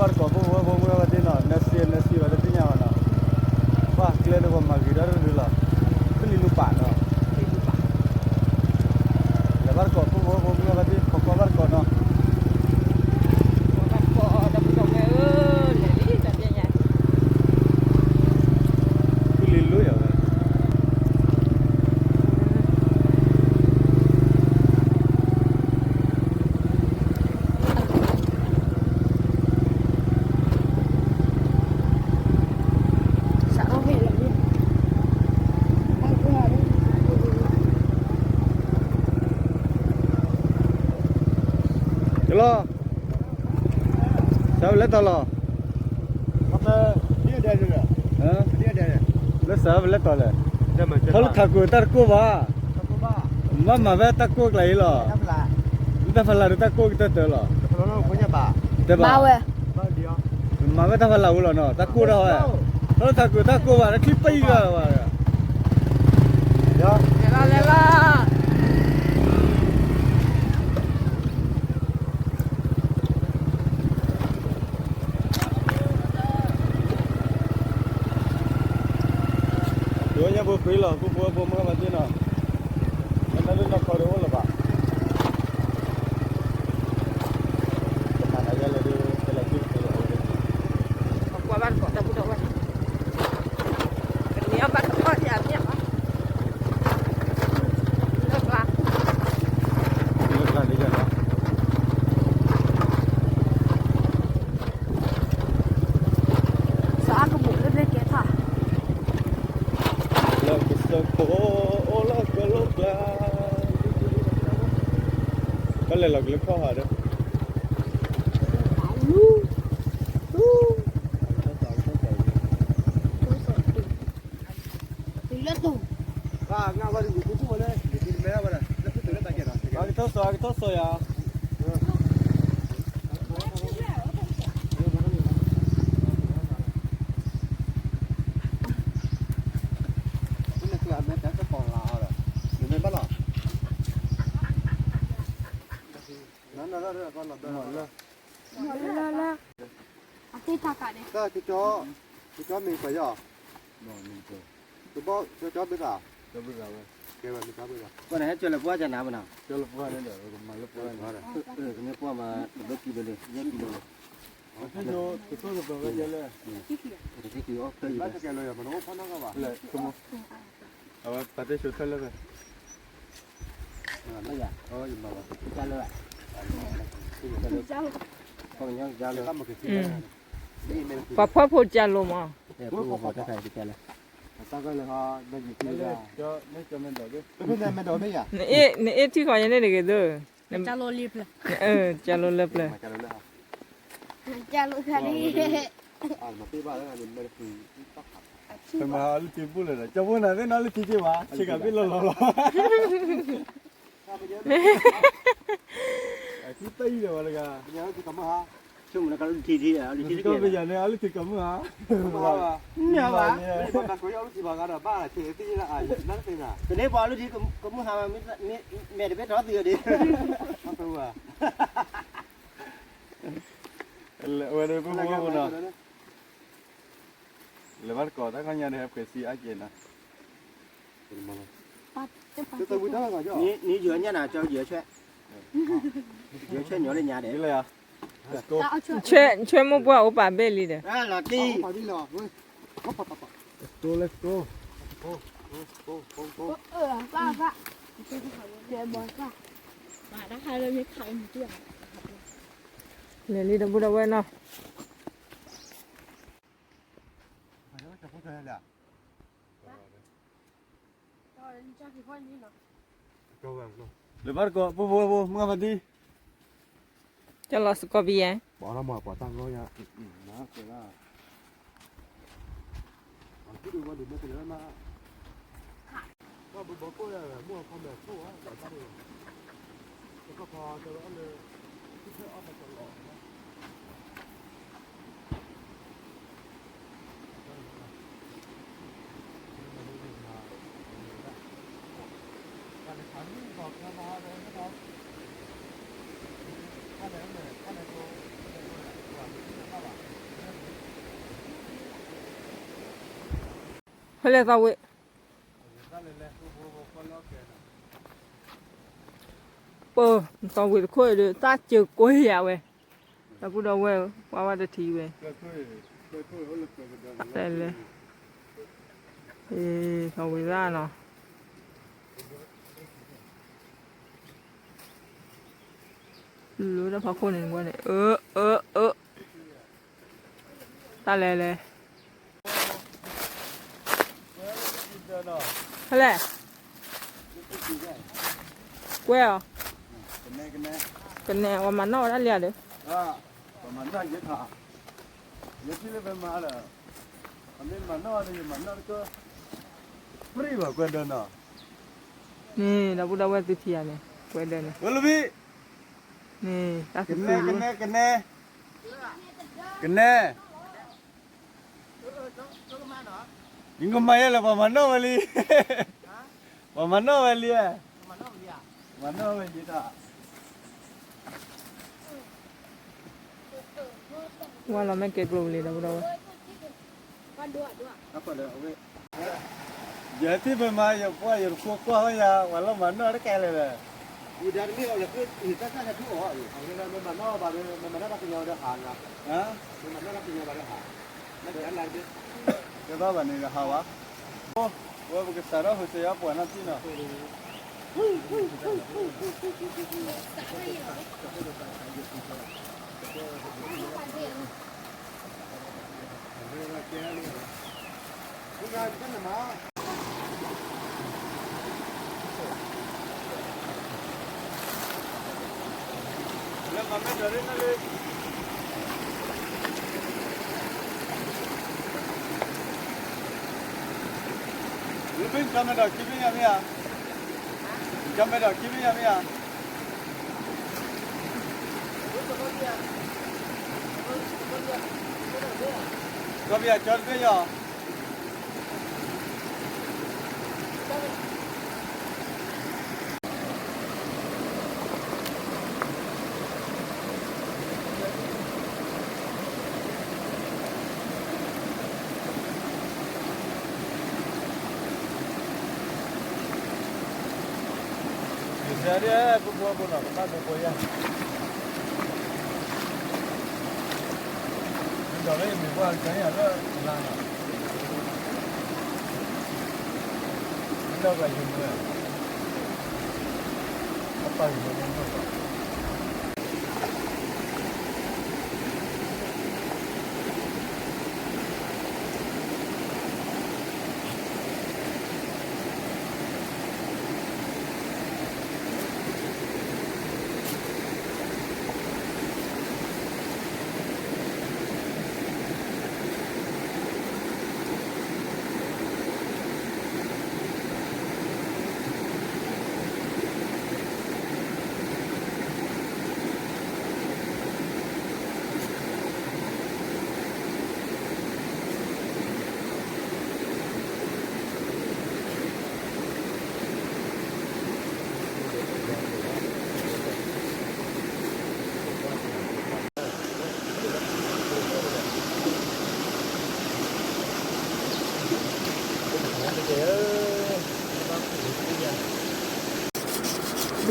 ဘၣ်တကိးဖိဖိဝဲဖိမုၢ်ဂၤဘၣ်သ့ၣ်နီၤ နစံးနစံးဘၣ်တသ့ၣ်ညါဘၣ်နီၤ, ပှၤကျဲတဂီၤမၤဂ့ၤဒၣ်တရၢလီၤ, ဖဲလံၤလူၤပာ်နီၤ, လဲၤဘၣ်တကိးဖိဖိဝဲဖိမုၢ်ဂၤဘၣ်သ့ၣ် ခိးကွၢ်ဘၣ်တကိးနီၤ, ဖဲလံၤလူၤယၤဝဲ ကလီၤ, စးဝဲလဲၤတၢ်လီၤ, လၢစးဝဲလဲၤတၢ်လီၤ, ထီလၢထးခိၣ်တၢ်တကိၢ်ဘၣ်, မ့ၢ်မၤဝဲတၢ်ကိၢ်ကျါအံၤလီၤ, မ့ၢ်တၢ်ဖးလၢ်ဒီးတၢ်ကိၢ်ကတၢၢ်တၢၢ်လီၤ, တဲဘၣ်, မၤဝဲတၢ်ဖးလၢ်ဝဲလီၤနီၤ တၢ်ကိၢ်ဒၣ်ဝဲ, ထီလၢထးခိၣ်တၢ်ကိၢ်ဘၣ် တၢ်ချံပံဂၤဘၣ်, လဲၤလီၤလဲၤလီၤ ဒိၣ်ညါဖိခွံလီၤ ဖိဖိဖိမုၢ်ဂၤဘၣ်သ့ၣ်နီၤ, မ့ၢ်တၢ်လၢနီၢ်ခီဒီးအိၣ်လၢၤဘၣ်, ကွၢ်ဘၣ်တကိးတၢ်ဘူၣ်ထီၣ်ဝဲ, ကန့ၢ်အီၣ်ဘၣ်တကိးယၤမ့ၢ်, လၢကျါ, လၢကျါလၢယၤလီၤ စအါကဘူၣ်လၢဘျဲၣ်ကဲထီၣ်, လၢကစၢၢ်ခိၣ်အိၣ်လၢကလိကျါ, ဘၣ်လဲၤလီၤကလၢခီၣ်ဟးဒီး, တုၤလၢတူၢ်, အကထီၣ်စီၤ အကထီၣ်စီၤယၤ လၢ အသ့ၣ်တၢ်ကးန့ၣ် ကၠီ ကၠီမ့ၢ်ပှၤယီၤ, ကၠီဘ့ၣ်သး, ကဲဘၣ်မ့ၢ်ကၠီဘ့ၣ်သး, ကဲဘၣ်မ့ၢ်ကၠီဘ့ၣ်သး, ပှၤန့ၣ်ဟဲကၠီလၢပှၤကနၣ်မနၤ, ကၠီလၢပှၤန့ၣ်ဒီး ကမၤလၢပှၤန့ၣ်, ကမ့ၢ်ပှၤမၤတဘျီကံလိၤန့ၣ် ယဲၢ်ကံလိၤန့ၣ်, တကဲလၢယၤမနုၤအိၣ်ဖီနီၣ်ကဘၣ်, အဝဲပာ်တ့ၢ်ဆိထၢၣ်လၢဖဲ ပှၤဖှီၣ်ဖိကၢ်လိာ်မး, နအ့ၣ်ထံၣ်ဃီယဲန့ၣ်တဂ့ၤသု, နအ့ၣ်ထံၣ်ဃီယဲန့ၣ်, ကၢ်လိာ်လံ, ပမၤအီၤလၢထံတဘူၣ်လၢၤဒီး ကၠီဖိနၤသ့ၣ်နီၣ်လၢထံက့ၤဘၣ် ဆ့ကၤဘ့ၣ်လီၤလီၤလီၤ အခံပၢ်အံၤဒီးဝဲတဂၤ, ဆိကမိၣ်လၢကလုၢ်ထံထံဒီး အလုၢ်ထံကမုၢ်ဟါ, မ့ၢ်ဘၣ်, ကန့ၢ်ပှၤလုၢ်ထံကမုၢ်ဟါ, မဲာ်တဘ့ၣ်ထီၣ်သုဒီး, ဝဲဒၣ်ပူဖိနီၤ, လဲၤဘၣ်တကိးတၢ်ခီညါဒီး ဟဲဖှဲးစံအါကဲနီၤ, နံၤယွၤညါနၤ ကၠီယွၤဆွဲ, ယွၤဆွဲညီလၢညါဒီး, ဆွဲမိၢ်ပှၢ်အိၣ်ပာ်ဘ့ၣ်လံဒီး, လီၤတံၢ်, let's go, let's go, လဲၤလံတဘူၣ်ဒီးဝဲနီၤ. လၢဘၣ်တကိး ဖိဖိဖိ မုၢ်ဂၤဖါတံၢ်, ကလီၤစကီးပယဲၢ်, ပှၤမၤပှၤတၢ်ဂီၢ်ညါ, ပှၤတခါမုၣ်ကီၤဖျါမၤအီၤဒီး ဟဲဒီး ခါလဲၣ်မ့ၢ် ခါလဲၣ်ကျိ ခါလဲၣ်ကျိဒီး ပှၤမ့ၢ်တဖၣ်ဘၣ်, ဖဲလဲၣ်သီဝ့ၣ်, ပသီဝ့ၣ်တခိၣ်အံၤဒီး သးစၢၤကိးယၤဝဲ, ဒီပုၢ်ဒီဝဲၢ် ကွၢ်ဝဲတထံၣ်ဝဲ, သဲလဲၣ်, သီဝ့ၣ်သၣ်နီၤ, လၢတၢ်ဖီခိၣ်န့ၣ်ဝဲန့ၣ် အၢ အၢ အၢ တၢ်လဲၤလဲၤ ဖဲလဲၣ်, ကွဲအီၤ, ကနဲ ပှၤမၤနီၣ်ဝဲဒၣ်လံဧါဒီး, ပှၤမၤနီၣ်ယဲထီၣ်, ယထံၣ်လၢပမၤဒီး, အမ့ၢ်မၤနီၣ်ဒီး ယမၤနီၣ်တကၢ, ပြံၣ်ဘၣ်ကွဲးဒၢနီၤ, န့ၣ် ဒီပုၢ်ဒီဝဲၢ်သုထံၣ်ဧါန့ၣ် ကွဲးဒၢန့ၣ်, ဝဲလၢဘံၣ်, န့ၣ် တၢ်သုသု ကနဲ ကနဲ ကနဲ ယကမၤယဲလၢပှၤမၤနီၣ်ဝဲလံ, ပှၤမၤနီၣ်ဝဲလံ, မၤနီၣ်ဝဲလံတၢ်, ဝဲလီၤမ့ၢ်ကဲကျိၤလံဒီပုၢ်ဒီဝဲၢ် ယထံၣ်ဖဲမး ယပှၢ်ယတခိၣ်ကွၢ်ဝဲယၤ ပှၤလီၤမၤနီၣ်တကဲလဲၣ်ဒီး, ယဒၣ်တမ့ၢ်အီၤလၢ မ့ၢ်မၤနီၣ်ဘၣ်ဒီး မ့ၢ်မၤနီၣ်တၢ်ကညီဒီးဟး, မ့ၢ်မၤနီၣ်တၢ်ကညီဘၣ်ဒီးဟး, ကဲဘၣ်ဘၣ်န့ၣ်ဒီးဟးဝဲ, ဝဲပကစးထီၣ်ဟူးစ့ၢ်ကီးပှၤနီၢ်ထံၣ်နီၤ လၢမၤမဲဒီးရ့နလၢ လၢမ့ၢ်ကၠီမဲဒီးခံဘ့ၣ်ညါမ့ၢ်ဧါ, ကၠီမဲဒီးခံဘ့ၣ်ညါမ့ၢ်ဧါ, ကီၢ်ပယီၤကၠီတဘ့ၣ်ညါ ယစဲဒ်ပူဖိပူနီၤ ကဘၣ်ဖိဖိယါ, ဒီးလၢယမ့ၢ်ပှၢ်ကၠီယါလၢလါနီၤ, ဒီးပှၤယမ့ၢ် အပၢ်ယမ့ၢ် ဒ်ကီၢ်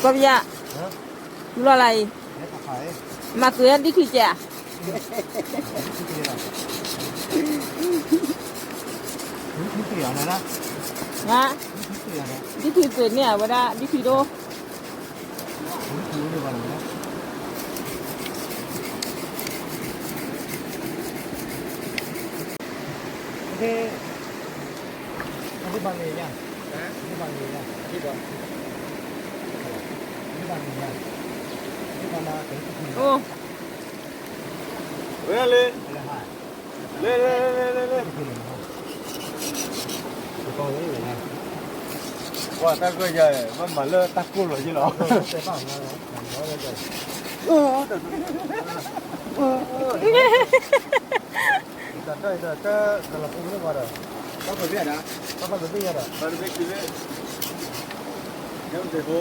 ပယါ, မုၢ်လီၤလၢအံၤ, မၤသုးဒ်ချံကဲဧါ, ဒ်ချံသုးန့ၣ် အဝဲဒၣ် ဒ်ချံဒိၣ် အိၣ် ဝဲလၢ လဲၤ လဲၤ လဲၤ လဲၤ လဲၤ ပှၤတၢ်ကွဲးယၤ ဘၣ်မၤလၢတၢ်ကိၢ်လီၤယ့လီၤ တၢ်တၢ်တၢ်ကလီၤပူၤန့ၣ်ဝဲဒီး ဘၣ်ပဘ့ၣ်ဒၣ် ဘၣ်ပဘ့ၣ်ယၤဒီး ဘၣ်တဘ့ၣ်ခံဘ့ၣ် ယဲၢ်မ့ၢ်တ့ၢ်ဖိ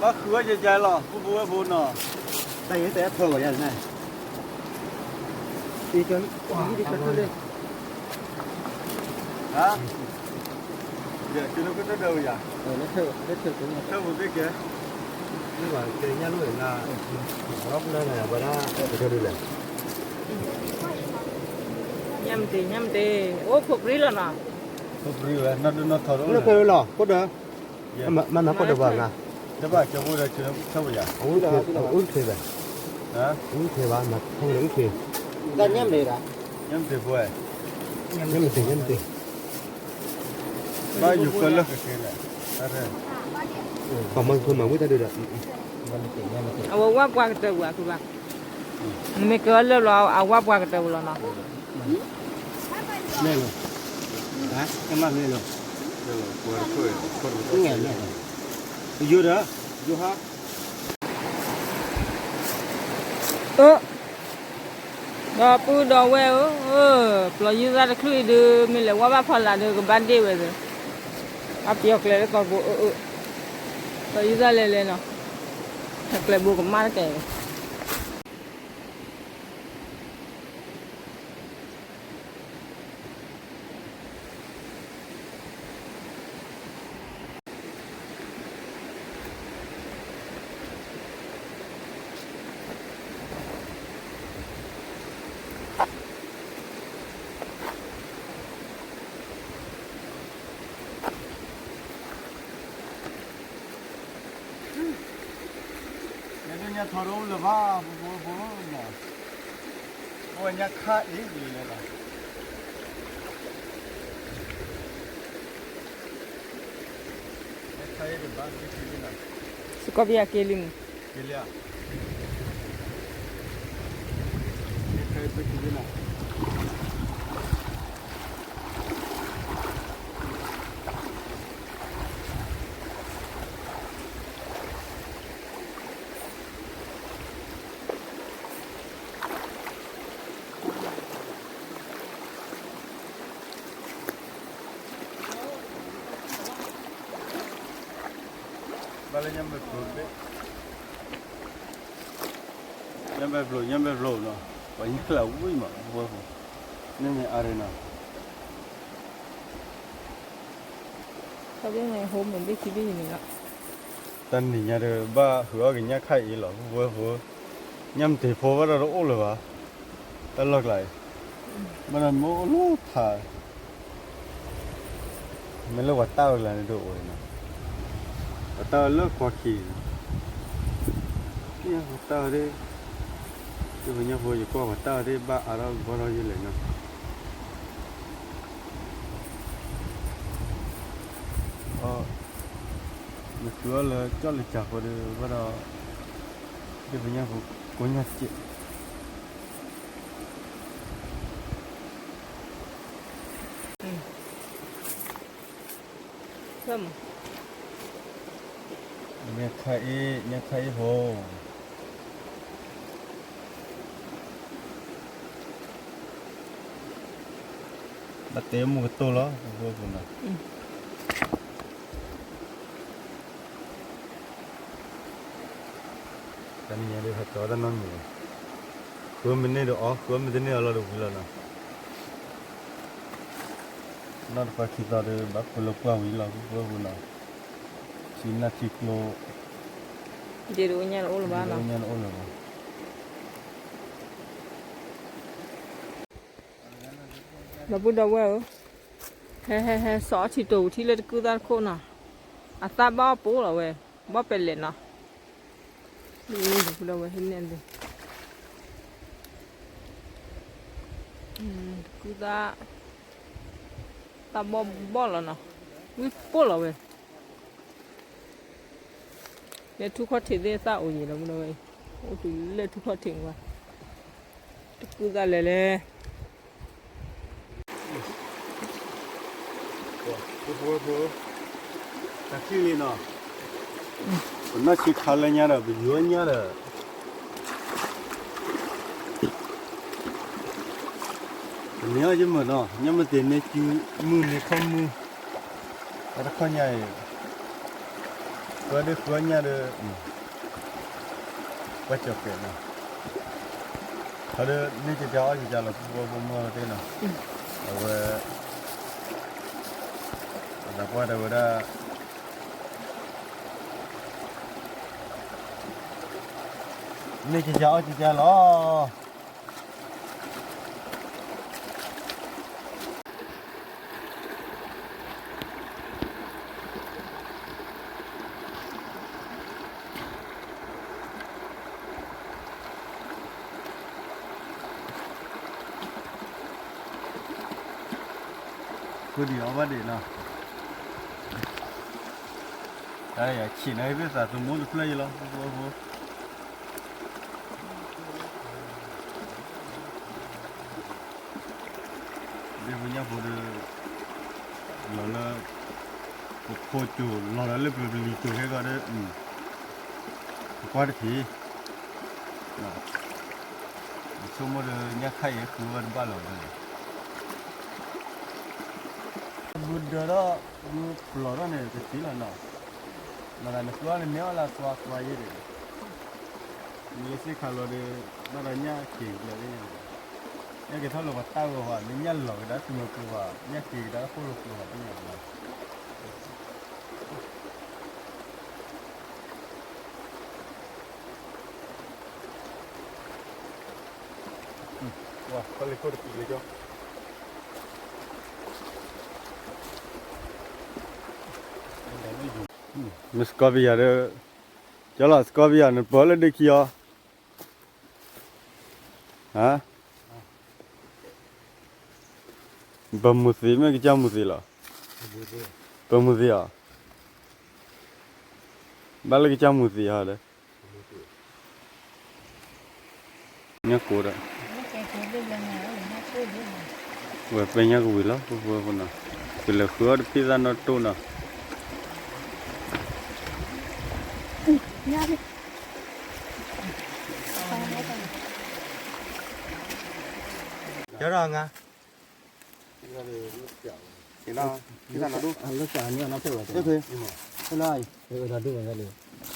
ဘၣ်ဃုဝဲယယဲလီၤ ပူဖိဝဲဖိနီၤ တၢ်ယဲတၢ်အဲၣ်ဖၢဝဲယၤန့ၣ် တၢ်လၢ ဟ ယကနကတၢၢ်ဝဲယၤ, ထၢၣ်ပူၤသ့ၣ်ကဲ, ဘၣ်ကဲညၣ်လိၣ်ဝဲဒၣ်, ဘၣ်ဒၣ်ကဲဒ်လဲၣ်, ညၣ်မတ့ၤ ညၣ်မတ့ၤ, အိၣ်ဖိပြံလီၤနီၤ, ဖိပြံဝဲ နီၢ်ဒိၣ်နီၢ်ထီဒိၣ်လီၤ, ဖိဒီး မၤနၤကိၣ်ဒီးဘၣ်နၤ, တဘၣ်ကၠီဖိဒီးကၠီထၢၣ်ဝဲယၤ, အူၣ်ချ့ဘၣ်, အူၣ်ချ့ဘၣ်, မၤထီၣ်လၢအူၣ်ချ့, ညၣ်မတ့ၤဖိဝဲ, ညၣ်မတ့ၤ ညၣ်မတ့ၤ, ဘၣ်ယိၤကၢလၢကက့ၤလဲၣ်, ပှၤမၤကဖိမၤဝံၣ်တၢ်ဒုးဒီး, အဝဲဝၣ်ပှၤကတၢၢ်ပူၤအကဘၣ်, နမ့ၢ်ကၢလၢာ်လီၤ အဝၣ်ပှၤကတၢၢ်ပူၤလီၤနီၤ, မ့ၢ်လီၤ, မ့ၢ်လီၤ, ယိၤဒီး, ယိၤဟါ အၢ ဒီပုၢ်ဒီဝဲၢ်ဧၢ, ပျီၤယုၢ်သၣ်တချုးအံၤဒုး မ့ၢ်လဲၤဝၣ်ဘၣ်ဖီလာ်ဒီး ကဘၣ်ဒ့ၣ်ဝဲသ့, အပျီၤကျဲလၢကီၢ်ဘိအၢအၢ, ပျီၤယုၢ်သၣ်လဲၤလဲၤနီၤ, ကျဲဘိကမၣ်တကဲၢ် ညါထီၣ်တအိၣ်လၢၤဘၣ် ဖိဖိဖိ, အိၣ်ဝဲညါခါအံၤလဲၤလီၤ, စကီးပယၣ်က့ၤလံမး, က့ၤလံဧါ, ဘၣ်လၢညါမဲာ်ဖျိတဘ့ၣ်, ညါမဲာ်ဖျိ ညါမဲာ်ဖျိနီၤ, ပှၤညါလၢဝံၣ်မး ဝဲၢ်ပူၤ, န့ၣ်မ့ၢ်အါရ့နီၤ, တၢ်န့ၣ်ညါဒီး ဘၣ်ဟုးအီၣ်က့ၤညါခါအံၤလီၤ ဝဲၢ်ပူၤ, ညါမတ့ၤဖိဘၣ်ဒီးတအိၣ်လၢၤဘၣ်, တၢ်လီၢ်ကျါအံၤ, ဘၣ်ဒီးမ့ၢ်အိၣ်လၢထး မ့ၢ်လၢပှၤတၢ်ဝဲကျါန့ၣ်ဒိၣ်အိၣ်နီၤ, ပှၤတၢ်ဝဲလၢကွၢ်ခံ, ပှၤတၢ်ဝဲဒၣ်, ပှၤတၢ်ဝဲဒၣ်ဘၣ်အါထီၣ်ကဘီထီၣ်ယလဲၣ်နီၤ, နသုအီၣ်လၢကၠီၣ်လၢကၠၤဃိဒီး ဘၣ်ဒီး, ဒ်ပညၣ်ဖိကိးညၣ်စဲး ညါခါအံၤ ညါခါအံၤဖိ, ဘၣ်တဲမူကတိၢ်လီၤ ဖိဖိနီၤ, တနံၤညါဒ်ဟဲကၠီတၢ်နီတမံၤ, ဃုမ့ၢ်န့ၢ်ဒီးအီၤ ဃုမ့ၢ်တန့ၢ်အီၤလီၤဒီးဝံၤလီၤနီၤ, နီၢ်တပၤခံသီဒီး ဘၣ်ဃုလၢပှၢ်ဝံၤလီၤ ဖိဖိနီၤ, ထံနၢ်ထံကျိ ဒ်တအိၣ်ညါတအိၣ်လၢၤဘၣ်နီၤ, ညါတအိၣ်လၢၤဘၣ်, ဒီပုၢ်ဒီဝဲၢ်ဧၢ, ဟဲဟဲဟဲ စီၤအီထံတိၤထံၣ်လၢတကုၢ်သၣ်တခိၣ်နီၤ, အသၣ်ဘၣ်အီၣ်ပိာ်လီၤဝဲ, ဘၣ်ပဲလဲၣ်နီၤ, ဒီပုၢ်ဒီဝဲၢ်ဟံးန့ၢ်ဒုး, တကုၢ်သၣ်, သၣ်ဘီၣ်ဘီၣ်လီၤနီၤ, ဝံၣ်ပိာ်လီၤဝဲ လၢထူခီၣ်ထံးသ့ၣ်သၣ်အိၣ်ယံၤလီၤ မုၢ်ဒီဝဲၢ်အံၤ, အိၣ်တုၤလၢထူခီၣ်ထံးဝဲ, တကုၢ်သၣ်လဲၤလဲၤ, ဖိဖိ, တၢ်ချံၣ်လံနီၤ, ပနီၢ်ဆံခါလၢညါဒီး ပယိၤညါဒီး ပန့ၢ်အီၣ်ယမုာ်နီၤ, ညၣ်မ့ၢ်တ့ၢ်န့ၢ်စုမုၢ်န့ၢ်ခီၣ်မုၢ်, တၢ်တခီညါအံၤ, ဃုဒုဃုညါဒီး, ပှၤကၠီၤကဲးနီၤ, ခီဒီးန့ၢ်ကကါအီၣ်ကကါလီၤ ဖိဖိမိၢ်သ့ၣ်နီၤ, အဝဲ, ပှၤတဝဲဒၣ် န့ၢ်ကယၤအီၣ်ကယၤလီၤ. ဃုဒံးအီၣ်ဘၣ်ဒံးနီၤ, တၢ်ယၤဆံးန့ၣ် ဟ့ၣ်သးသမူတဖျၢၣ်အံၤလီၤ, ဖိဖိဖိ ဒ်ဖိညၣ်ဖိဒီး လီၤလၢ ပဖိကၠိၤ လီၤဒီးလၢပပလံၤကၠိၤခဲကီးဒီး ပကွၢ်တထံၣ်, ဆိကမိၣ်ဒီးညၣ်ခါအံၤဃုဝဲတဘၣ်လီၤဒီး ဘုဒၢထီၣ် ဘုပျီၤထီၣ်န့ၣ် တသံလီၤနီၤ, မၤသးနဃုအီၣ်န့ၣ် မ့ၢ်အီၣ်လၢသွါသွါယဲၢ်ဒီး မ့ၢ်စ့ၢ်ခါလီၤဒီး ဘၣ်ဒီးညၣ်က့ၤကလၢာ်လၢညါန့ၣ်, ညၣ်က့ၤထီၣ်လၢပှၤတၢ်ဂီၤဘၣ် မ့ၢ်ညၣ်လီၤကဒါသုးမုၢ်ကျိၤဘၣ် ညၣ်က့ၤကဒါအိၣ်လၢကျိၤဘၣ်သ့ၣ်ညါဘၣ်နီၤ. မ့ၢ်စကီပယၤဒီး ကၠီလီၤစကီပယၤန့ၣ် ပၢလၢဒ့ခံအီၤ, ဟါ, ပမူၤသ့မ့ၢ်ကစၢ်မူၤသ့လီၤ, ပမူၤသ့အီၤ, ဘၣ်လၢကစၢ်မူၤသ့ဟီဒီး ညၣ်ကိးဒီး ဝဲပဲညၣ်ကဝံၤလီၤ ဖိဖိဖိနီၤ, ကလဲၤဃုအီၣ်တဖံးသၣ်နီၣ်တိၢ်နီၤ, ကၠီဒီးငါ လၢကၠးန့ၣ်အနီၢ်ဖျၢၣ်ဝဲ, ဖဲလီ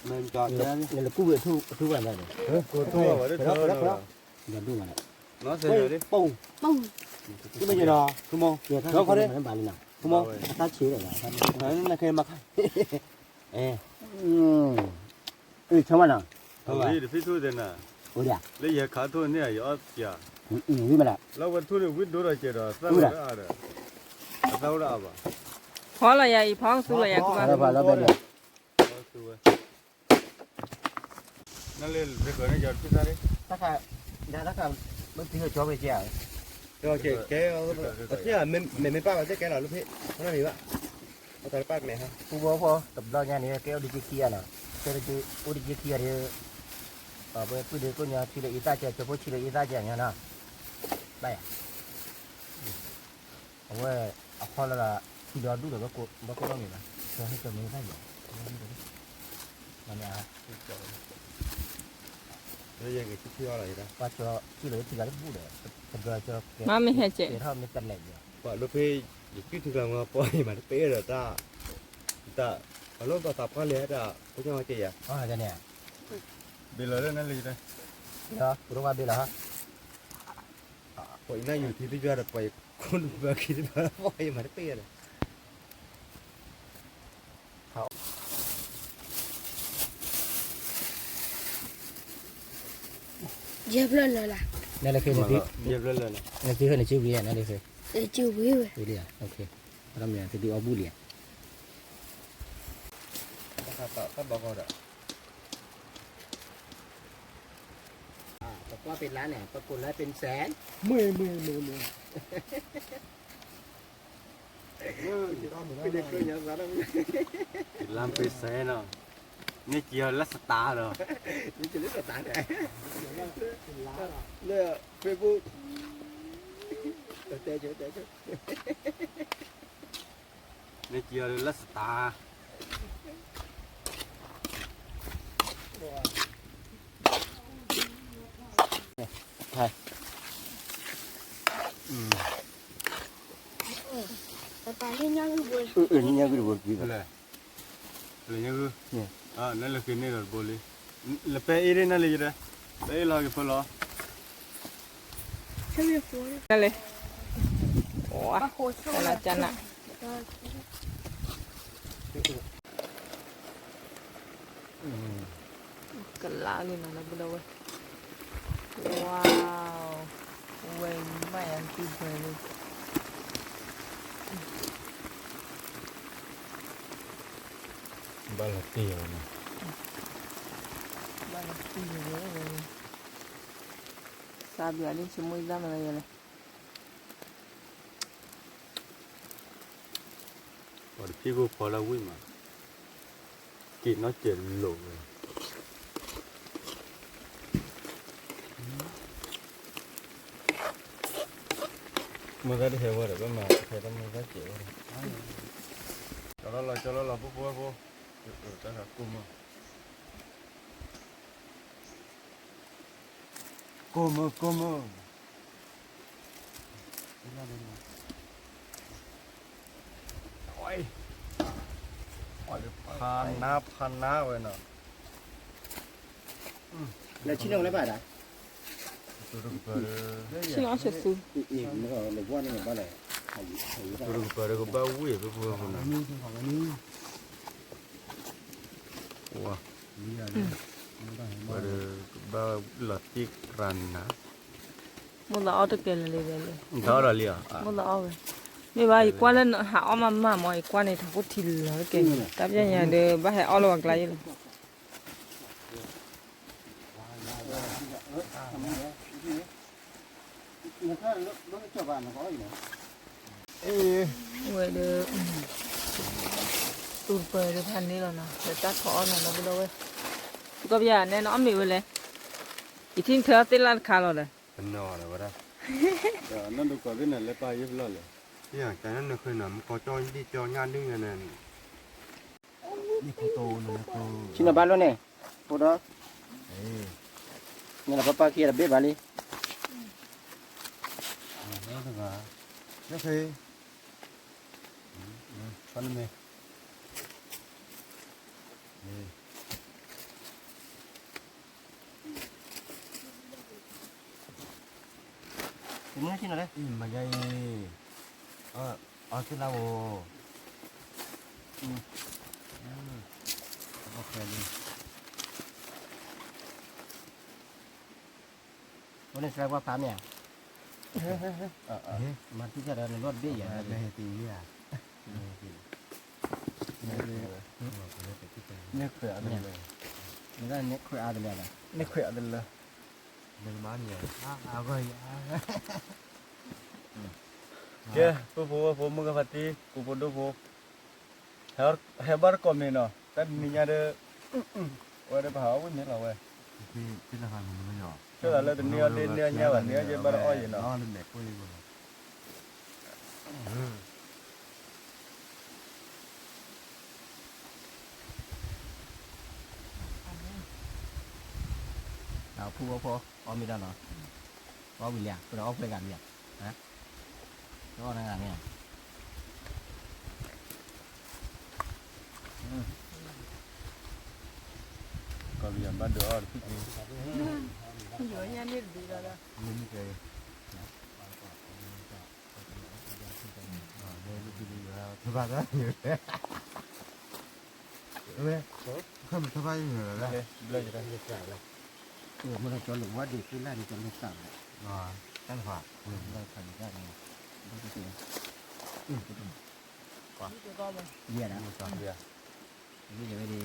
ၤ, နလကူၣ်ဝဲၢ်ထူၣ်ဘၣ်န့ၣ်, နကူၣ်ဝဲၢ်ထူၣ်ဘၣ်န့ၣ်, နကူၣ်ဝဲၢ်ထူၣ်ဘၣ်န့ၣ်, နကူၣ်ဝဲၢ်ထူၣ်ဘၣ်န့ၣ်, အတၢ်ဆံးဒီး, အဲ, အ့ ဆီမနီၤ, တဖံးထူၣ်သ့နၤ, လၢယဟဲခးထူၣ်န့ၣ် ယအီၣ်ပျး, လၢဝဲထူၣ်န့ၣ် ဝံၣ်ဒိၣ်ဒီးကဲဒီး သၣ်လီၤအါဒီး, အသၣ်အိၣ်ဒီးအါဘၣ်, ဖီလီၤယၤအံၤ ဖီကသူလီၤယၤကဘၣ်, ဖီလီၤဘဲလီၤ, နလၢတဃၢၤန့ၣ် ယတဖံးသၣ်, တၢ်ခါ, တၢ်ခါ, မ့ၢ်တံၤကၠီဝဲကဲဧါ, ကဲ, မ့မ့ၢ်ပၢ်ဘၣ်သ့ၣ်ကဲလီၤလၢဖဲ, ခီနမံၤဘၣ်, အတၢ်ပၢ်မဲာ်ဟါ, ပူဘီဖီ တဘျီညါန့ၣ် ကဲအိၣ်ဒံးက့ခံဂၤနီၤ, ကဲအိၣ်ဒံးက့ခံဂၤဒီး, ပှၤပုၢ်ဒီးကိးညါထံလၢအံသၣ်ကဲ ကၠိဖိဆံးလၢအံသၣ်ကဲညါနီၤ, ဘၣ်ယၤ အဝဲ, အဖီလၢ, ထံဒီးဒူၣ်ဒီး ဘၣ်ကိးထီၣ်မ့ၢ်ဘၣ်, ကၠီဟ့ၣ်ကၠီမ့ၢ်သၣ်ယၤ, မ့ၢ်ဧါ, ပှၤကၠီထံလၢထံဂၤတဘူၣ်ဒီး, တဘျီကၠီ, မ့ၢ်ဟဲကဲ, ထီၣ်မ့ၢ်တလဲးယၤ, ပှၤလၢဖဲ, ယကုၢ်ထံကျါမ့ၢ်ပီၢ်အံၤမးတပ့ၢ်ဒီးတၢ်, တၢ်, ပှၤလၢပှၤသးပှၢ်လဲၤတၢ်, ဖိကၠီမ့ၢ်ကဲယၤ, န့ၣ်, ဘ့ၣ်လီၤလၢနလံ, ပရူဝ်ဘ့ၣ်လီၤဟါ ပှၤအံၤနယူၤထံသ့ၣ်ယွၤဒီး ပှၤယခိၣ်နဘၢခံတဘၢ ပှၤယမၤတပ့ၢ်ဒီး, ယဲၢ်ဖျၢၣ်လၢာ်လၢ်, နလဲၤဃ့, နသုဟဲနစုဝံၤဧါ နလဲၤဃ့, စုဝံၤဝဲ, ဝံၤလံဧါ, တၢ်မ့ၢ်သုဒုးအီၣ်ဘူၣ်လံဧါ, တၢ်ဘီကီဒီး ပကွၢ်ပ့ၤလါန့ၣ် ပကိးလၢပ့ၤစဲး, မ့ၢ်မ့ၢ်မ့ၢ်မ့ၢ်, ပ့ၤလါပ့ၤစဲးနီၤ, န့ၢ်ကံအီၤလၢစတါဒီး, လၢ Facebook, တဲ, တဲ န့ၢ်ကံအီၤလၢစတါ, လၢညါဂုၢ်တဘိလံ, နလဲၤဃ့န့ၢ်ဒီးတဘိလံ, လဲၤပဲအ့ၣ်ဒၣ်နလဲၤယတဲ, ပဲအ့ၣ်လီၤက့ၤဖၢလီၤ, နလဲၤ, ဝါ, လၢကနၣ်, က ကလါလံနီၤ ဒီပုၢ်ဒီဝဲၢ်, ဝါ, ဝဲမၤယၤကံၢ်ပှဲၤလံ, ဘၣ်လီၤတံၢ်ဝဲနီၤ, ဘၣ်လီၤတံၢ်ဝဲ, စးဘျုးအလံ ဆိကမိၣ်ယသးမၤလၢယလဲၣ် ပှၤတဖံးခိၣ်ဖီလၢဝံၣ်မး, က့ၤနီၣ်စဲးလိာ်ဝဲ, မ့ၢ်သးတဟဲဝဲဒီး ဘၣ်မၤတဟဲတၢ်မ့ၢ်သးစဲးဝဲဒီး, ကၠီလီၤလီၤ ကၠီလီၤလီၤ ဖိဖိဝဲဖိ, တၢ်ကိၢ်မၢ် ကိၢ်မၢ် ကိၢ်မၢ်, ဖးနါ ဖးနါဝဲနီၤ, လၢဆံၣ်နီၤလၢဘၣ်ဒၣ်, ဆံၣ်နီၤအီၣ်ဆဲးသူ, ပှၤတကပၤဒီးကဘၣ်ဝံၣ်ဖဲဖိဖိနီၤ, ပှၤတကဘၣ်လီၤတံၢ်ရၤနၤ, မိၢ်သးအီၣ်တကဲလၢာ်လံ, ဒီးလံဧါ, မိၢ်သးအီၣ်ဝဲ, မ့ၢ်ဘၣ် ယကွၢ်လၢဟးအီၣ်မးမးမး ယကွၢ်န့ၣ်ထးခိၣ်ထံလီၤတကဲ, တၢ်ပျဲညါဒီး ဘၣ်ဟဲအီၣ်လၢပှၤကျါယဲလီၤ. ဝဲဒီး တူၢ်ပၢၤဒီးဖးန့ၣ်လီၤနီၤ ဒီးတၢ်ထီၣ်အီၣ်နီၤ ဒီပုၢ်ဒီဝဲၢ်, သုကီၢ်ပယၤနဲနီၤ အီၣ်မ့ၢ်ဝဲလဲၣ်, ယထံၣ်နထၢသ့ၣ်လၢ်တခါလီၤဒီး, နီၢ်ဒီးဝဲဒၣ်, နီၢ်ဒိၣ်ကီၢ်သ့ၣ်န့ၣ် လဲၤပာ်ယဲၢ်ဖျီၣ်လဲၣ်, တၢ်နၢ်နၢ်ဃ့နီၤ မ့ၢ်ကီကၠီဒံၣ်ကၠီညၣ်ဒုၣ်ညါန့ၣ် ဆံၣ်နီၤဘၣ်လိၣ်န့ၣ်, ဖိဒီး, န့ၣ်လီၤပၢ်ပၢ်ခံဂၤတဘ့ၣ်ဘၣ်လံ, တဂၤ, တဂၤ, ဖးန့ၣ်မ့ၢ်, တမ့ၢ်ဆံၣ်နီၤလဲၣ်, မၤယါအံၤ, အီၣ်သ့ၣ်လၢဝဲ, အီၣ်ခဲလံ, အဃိန့ၣ် စဲကွၢ်ဖးမ့ၢ်ဧါ, မၤထံၣ်တၢ်ဒီးနလိၣ်တဘ့ၣ်ယၤ, မ့ၢ်ခွဲးအါတလၢ, မ့ၢ်ခွဲးအါတလၢ, မ့ၢ်ခွဲးအါတလၢ, ကဲ ပုၢ်ဖိဝဲၢ်ဖိ မုၢ်ဂၤဖါတံၢ် ကူဖိဒိၣ်ဖိ ဟဲဘၣ်တကိးမ့ၤနီၤ တၢ်တနံၤညါဒီး ဝဲဒီးပဟးအီၣ်ဝံၣ်န့ၣ်လီၤဝဲ, ဆိသးလၢတန့ၢ်အီၣ်ဒ့ၣ်န့ၢ်အီၣ်ညၣ်ဘၣ် န့ၢ်အီၣ်ယဲၢ်ဘၣ်ဒီးအီၣ်ယဲၢ်နီၤ, ဖုဝဲဖိ အီၣ်မ့ၢ်ဒၣ်နီၤ, အီၣ်ဝံၤလံဧါ ပဒီးအီၣ်ဖဲဂၤလံဧါ, အီၣ်နဂၤန့ၣ်ဧါ, ကီၢ်ပယီၤဘၣ်ဒုးအီၣ်တဖုၣ်, ယိၤညါန့ၣ်တဘ့ၣ်လီၤ, ဝဲ, မ့ၢ်ကၠီလိာ်ဝဲဒ်ဖုလၢ်န့ၣ် ကၠီလိာ်သးဝဲ, တၢ်တဖၣ်, တၢ်တဖၣ်န့ၣ်, ယဲဒၣ်, ဝံၤလီၤဒီပုၢ်ဒီ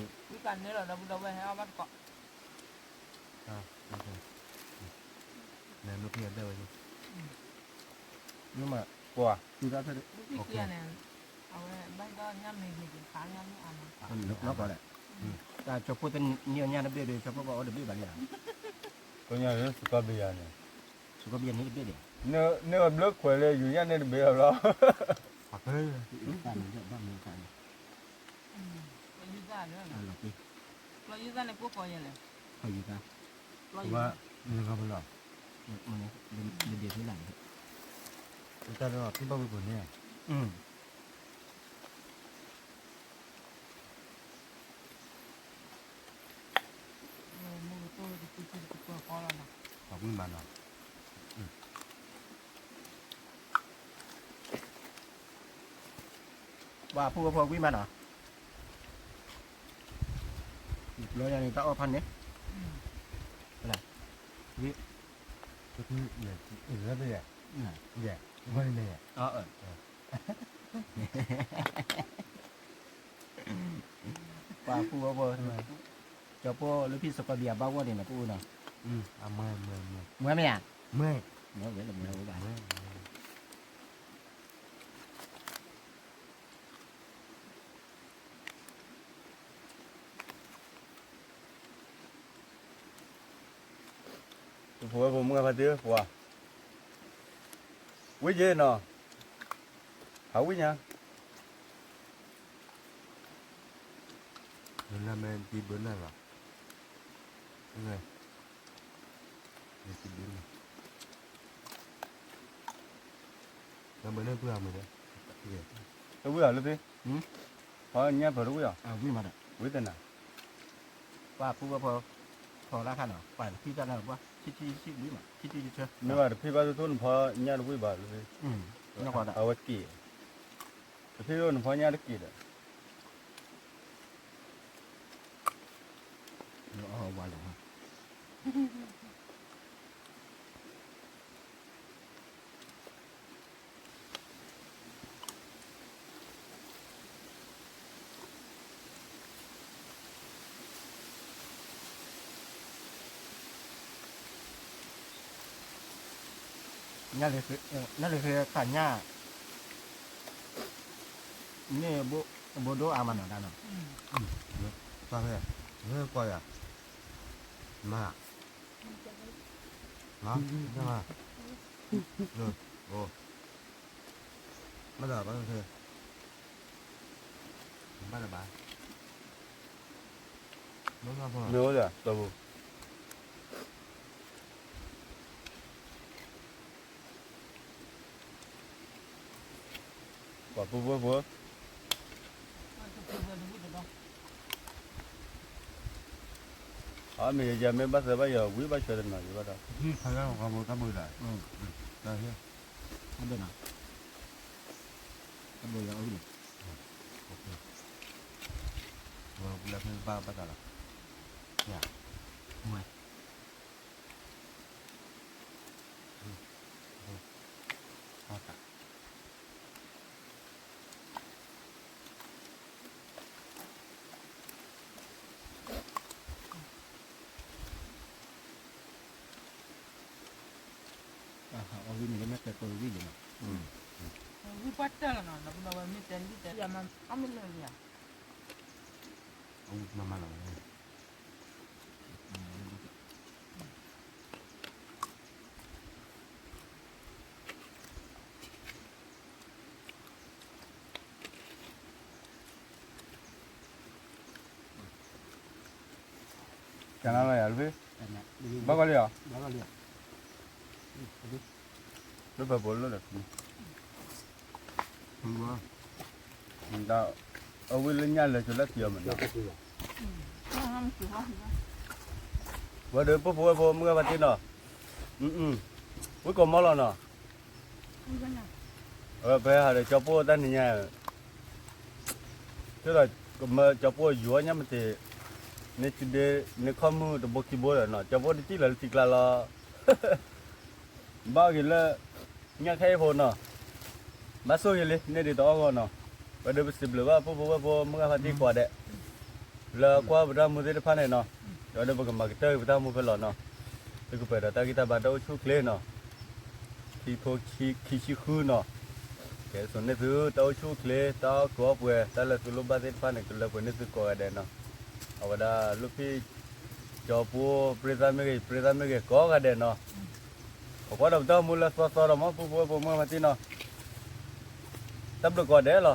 ဝဲၢ်ဟဲအီၣ်ဘၣ်တကိး, လဲၤမ့ၢ်ဖံအဒၢးဝဲ, မ့ၢ်မး, ကွၢ်, န့ၣ်, အဝဲဘၣ်ဒီးညၣ်မ့ၢ်ဂ့ၤဂ့ၤခါညၣ်မ့ၢ်အါမး, လီၤကီးလဲၣ်, တၢ်ဆီဖိတန့ၢ်အီၣ်ညၣ်တဘ့ၣ်ဒီး ဆီဖိဘၣ်အီၣ်တဘ့ၣ်ဘၣ်လံဧါ, ကိညါလၢစကီးဘ့ၣ်ယၤန့ၣ်, စကီးဘ့ၣ်ယၤန့ၣ်တဘ့ၣ်ဒီး, န့ၢ်ဝဲဘျၢခွဲးလၢယူၤညၣ်န့ၣ်တဘ့ၣ်လီၤဘျီ, ဘၣ်မ့ၢ်တၢ်န့ၣ်, လီၤက့ၤ, ပျီယုၢ်သၣ်န့ၣ် ပှိၢ်ဃီယဲလဲၣ်, ပျီယုၢ်သၣ်, ပျီယုၢ်သၣ်, မ့ၢ်ဂီၤဖဲလီၤ, မ့ၢ်ဒ့ဖဲလီၤန့ၣ်, တၢ်လီၤဖံဘၣ်ဝံၤပူၤန့ၣ်, ပှၤဖုဝဲဖိကွံမးနီၤ, ပှၤဖုဝဲဖိကွံမးနီၤ, လီၤယၤန့ၣ် တၢ်အီၣ်ဖးန့ၣ်, လၢ, လၢ, လၢ, ပှၤဖုဝဲဖိ, ကၠီၤပိၢ်လၢဖံစကီးဘံၣ်အဘၣ်ဂီၢ်န့ၣ် နကအိၣ်နီၤ, မ့ၢ်မ့ၢ်, မ့ၢ်ဝဲ, မ့ၢ်ဝဲ, မ့ၢ်ဝဲဘၣ်. ဖိဝဲဖိမုၢ်ဂၤဖါတံၢ်ပှၤ, ဝံယ့ၢ်နီၤ, ဟးဝံညါ, နမ့ၢ်တံဘၢနၢ်လီၤ, တဘၢနၢ်ပှၤမ့ၢ်, တဝံၣ်အီၤလၢသ့, ဖီညၣ်ဖီတဝံၣ်အီၤ, ဝံၣ်မးဒီး, ဝံၣ်တနၤ, ပှၤဖုဝဲဖိ, ဖီလၢခါနီၤ ပှၤတဖံဘၣ်လၢပှၤ, ဆံဆံဆံဝံၣ်မး, ဆံဆံဆံ, မ့ၢ်ဘၣ်တဖံဘၣ်သိသိနဖီညၣ်တဝံၣ်ဘၣ်လၢသ့, အဝဲက့ၤ, တဖံသိနဖီညၣ်တက့ၤဒီး နလံၤဃ့သးညၣ်, မ့ၢ်ဘိဒိၣ်အါမးနီၤဒၣ်နီၤ, တၢ်ဟဲ, ဟဲကွၢ်ယၤ, မၤ, မၤ, မၤ, အိ, ဘၣ်တဘၣ်, ဘၣ်တဘၣ်, မ့ၢ်အိၣ်ဒီးတၢ်ပူၤ ပှၤပူဖိဖိ, အမ့ၢ်ယၤမ့ၢ်ဘၣ်သၢဘၣ်ယၤ ဝံၣ်ဘၣ်ဆှၢတနီၤယၤဘၣ်ဒီး, တၢ်ဘၣ်နီၤ, တၢ်ဘၣ်ယၤအီၣ်လံ, လၢဖဲဘၣ်ဘၣ်တၢ်လီၤ, မွဲ အဝံၣ်န့ၣ်လၢမ့ၢ်တဲကိးဝံၣ်လံနီၤ, ဝံၣ်ပှၢ်တၢၢ်လီၤနီၤ, ဒီးပဝဲမ့ၢ်တဲလံတဲလံမၤမ့ၢ်လၢာ်လံဧါ, အဝံၣ်မၤမၤလီၤ, ကနၣ်လီၤယၤတဖု, ဘၣ်ကီလံဧါ, လၢပှၤဖိလၢဒီး, အဝံၣ်လၢညၣ်လၢကၠိလၢခံအီၤမးနီၤ, ဝဲဒီးပဖိဝဲဖိမုၢ်ဂၤဖါတံၢ်နီၤ, ဝံၣ်ကိးမီလီၤနီၤ, ပဟးဒီးကၠီပိၢ်တၢ်နံၤညါ, ဒီးကမၢကၠီပိၢ်ယွၤညါမတ့ၢ်, န့ၣ်ခီမုၢ်တဘိခံဘိဒီးနီၤ, ကၠီပိၢ်တစံၣ်လီၤလၢထံကျါလီၤ, ဘၣ်ဂ့ၤလၢ ညၣ်ခဲအံၤဖိနီၤ, ဘၣ်ဆိၣ်ဂ့ၤလံ န့ၢ်ဒံးတအီၣ်ဂီၢ်နီၤ, ဝဲဒီးပစံးဘျုးဘၣ်ပဖိဝဲဖိမုၢ်ဂၤဖါတံၢ်ကိးဂၤဒဲး, လၢကွၢ်ပတၢ်မူသ့ၣ်တဖၣ်န့ၣ်နီၤ, ဒီးပကမၤကတၢၢ်ဂ့ၤပတၢ်မူဖဲလီၤနီၤ, သုကပှဲၤဒီးတၢ်ဂံၢ်တၢ်ဘါတၢ်အိၣ်ဆူၣ်အိၣ်ချ့နီၤ, ခံထိခံဆံဃုနီၤ, ကဲစိာ်န့ၢ်သုတၢ်အိၣ်ဆူၣ်အိၣ်ချ့ တၢ်အီၣ်ကုးအီပှဲၤ တၢ်လၢသုလိၣ်ဘၣ်သ့ၣ်တဖၣ်န့ၣ် ကလၢပှဲၤန့ၢ်သုကိးဂၤဒဲးနီၤ, အဝဲဒၣ်လၢဖံ ကၠီပိၢ်ပြ့သၣ်မ့ၢ်ဂ့ၤ ပြ့သၣ်မ့ၢ်ဂ့ၤကိးဂၤဒဲးနီၤ, ပကွၢ်ဒီးပတၢ်အိၣ်မူလၢသီသီဒီးမ့ၢ်ပဖိဝဲဖိမုၢ်ဂၤဖါတံၢ်နီၤ, တၢ်ဘျုးကိးဂၤဒဲးလီၤ.